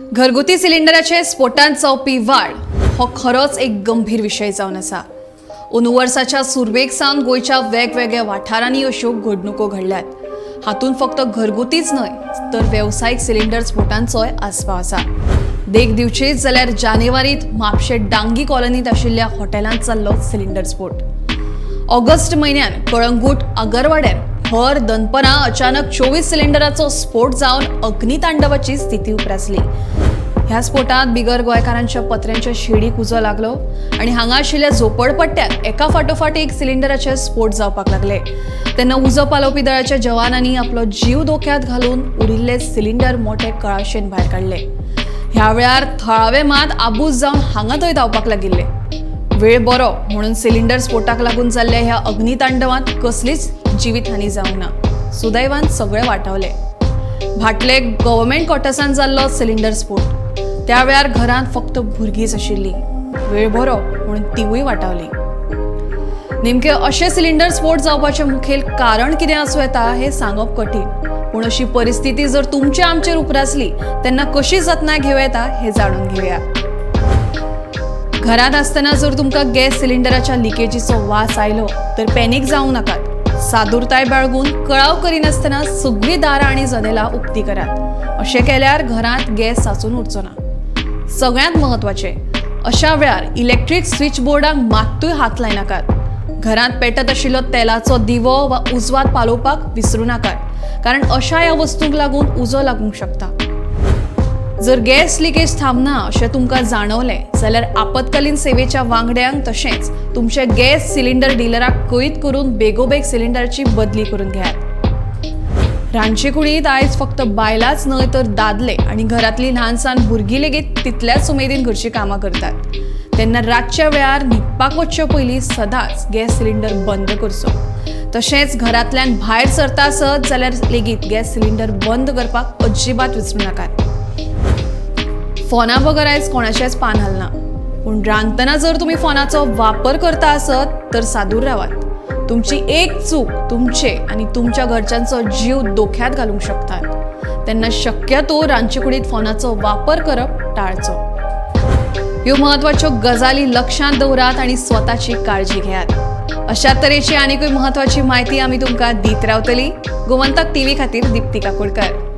घरगुती सिलिंडराचे स्फोटांत जावपी वाड हो खरोच एक गंभीर विशय जावन आसा. अंदू वर्साच्या सुरवेक सावन गोंयच्या वेगवेगळ्या वाठारांनी अश्यो घडणुको घडल्यात. हातूंत फक्त घरगुतीच न्हय तर वेवसायीक सिलिंडर स्फोटांचोय आस्पाव आसा. देख दिवचीच जाल्यार जानेवारीत म्हापशें डांगी कॉलनीत आशिल्ल्या हॉटेलांत जाल्लो सिलिंडर स्फोट. ऑगस्ट म्हयन्यान कळंगूट आगरवाड्यार भर दनपरां अचानक 24 सिलिंडराचो स्फोट जावन अग्नितांडवाची स्थिती उप्रासली. ह्या स्फोटांत बिगर गोंयकारांच्या पत्र्यांच्या शेडीक उजो लागलो आनी हांगा आशिल्ल्या झोपडपट्ट्यांत एका फाटोफाट एक सिलिंडराचे स्फोट जावपाक लागले. तेन्ना उजो पालोवपी दळाच्या जवानांनी आपलो जीव धोक्यांत घालून उरिल्ले सिलिंडर मोठे कळाशेन भायर काडले. ह्या वेळार थळावे मात आबूज जावन हांगा थंय धांवपाक लागिल्ले. वेळ बरो म्हणून सिलिंडर स्फोटाक लागून जाल्ल्या ह्या अग्नितांडवांत कसलीच जिवीतहानी जावंक ना. सुदैवान सगळे वाटावले. भाटले गव्हर्मेंट क्वॉर्टर्सान जाल्लो सिलिंडर स्फोट, त्या वेळार घरांत फक्त भुरगींच आशिल्लीं. वेळ बरो म्हणून तिवूय वाटावली. नेमके अशे सिलिंडर स्फोट जावपाचें मुखेल कारण कितें आसूं येता हें सांगप कठीण, पूण अशी परिस्थिती जर तुमचे आमचेर उप्रासली तेन्ना कशी जतनाय घेवं येता हें जाणून घेवया. घरांत आसतना जर तुमकां गॅस सिलिंडराच्या लिकेजीचो वास आयलो तर पॅनीक जावं नाकात. सादुरताय बाळगून कळाव करिनासतना सगळीं दारां आनी जनेलां उक्ती करात. अशें केल्यार घरांत गॅस सांचून उरचो ना. सगळ्यांत म्हत्वाचें, अशा वेळार इलेक्ट्रीक स्विच बोर्डाक मात्तूय हात लायनाकात. घरांत पेटत आशिल्लो तेलाचो दिवो वा उजवात पालोवपाक विसरूं नाकात, कारण अशा ह्या वस्तूंक लागून उजो लागूंक शकता. जर गॅस लिकेज थांबना अशें तुमकां जाणवलें जाल्यार आपत्कालीन सेवेच्या वांगड्यांक तशेंच तुमच्या गॅस सिलिंडर डिलराक कळीत करून बेगोबेग सिलिंडरची बदली करून घेयात. रांदचे कुडींत आयज फक्त बायलांच न्हय तर दादले आनी घरांतलीं ल्हान सान भुरगीं लेगीत तितल्याच उमेदीन घरचीं कामां करतात. तेन्ना रातच्या वेळार न्हिदपाक वचचे पयलीं सदांच गॅस सिलिंडर बंद करचो. तशेंच घरांतल्यान भायर सरता आसत जाल्यार लेगीत गॅस सिलिंडर बंद करपाक अजिबात विसरूं नाकात. फोना बगर आयज कोणाचेंच पान हालना, पूण रांदतना जर तुमी फोनाचो वापर करता आसत तर सादूर रावात. तुमची एक चूक तुमचे आनी तुमच्या घरच्यांचो जीव धोक्यांत घालूंक शकतात. तेन्ना शक्यतो रांदचे कुडींत फोनाचो वापर करप टाळचो. ह्यो म्हत्वाच्यो गजाली लक्षांत दवरात आनी स्वताची काळजी घेयात. अशा तरेची आनीकूय म्हत्वाची म्हायती आमी तुमकां दीत रावतली. गोमंतक टीव्ही खातीर दीप्ती काकोडकर.